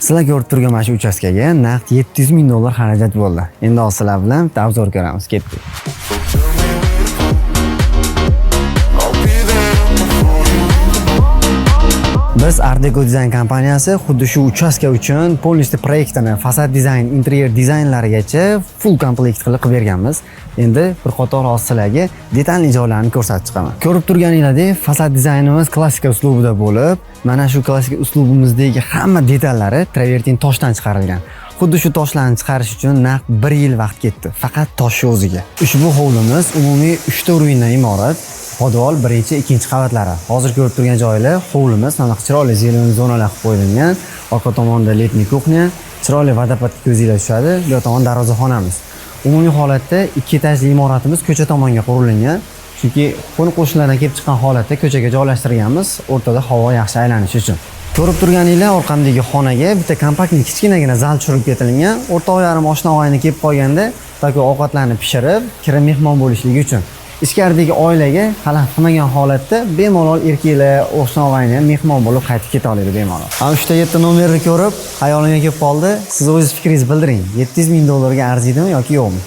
Sizlar ko'rib turgan mana shu uchastkaga naqd 700 ming dollar xarajat bo'ldi. Endi hozir sizlar bilan bitta обзор ko'ramiz. Ketdik. I'll be there before you. Biz Art Deco dizayn kompaniyasi xuddi shu uchastka uchun полностью proyektini, fasad dizayn, interyer dizaynlarigacha full komplekt qilib qilib berganmiz. Endi bir qator hozir sizlarga detalli joylarni ko'rsatib chiqaman. Ko'rib turganinglardek, fasad dizaynimiz klassika uslubida bo'lib, mana shu klassika uslubimizdagi hamma detallari travertin toshdan chiqarilgan. Xuddi shu toshlarni chiqarish uchun naq 1 yil vaqt ketdi, faqat toshni o'ziga. Ushbu hovlimiz umumiy 3 ta уровень dan iborat. Podval birinchi, ikkinchi qavatlari. Hozir ko'rib turgan joylar hovlimiz, mana chiroyli зелёный zonalar qilib qo'yilgan. Orqa tomonda летний кухня, chiroyli водопад ga ko'zinglar tushadi. Bu yoq tomon darvozaxonamiz. Umumiy holatda ikki etajli imoratimiz ko'cha tomonga qurilgan. Chunki qo'ni qo'shnilardan kelib chiqqan holatda ko'chaga joylashtirganmiz, o'rtada havo yaxshi aylanishi uchun. Ko'rib turganinglar, orqamdagi xonaga bitta компактный kichkinagina zal tushirib ketilgan. O'rtoq yarim, oshna, og'ayni kelib qolganda, такой ovqatlarni pishirib, kirib mehmon bo'lishligi uchun. Ichkaridagi oilaga xalaqit qilmagan holatda bemalol erkaklar, oshna, og'ayni ham mehmon bo'lib qaytib keta oladi bemalol. Ana uchta yetti nomerni ko'rib, hayolimga kelib qoldi. Siz o'zingiz fikringizni bildiring. 700 ming dollarga arziydimi yoki yo'qmi?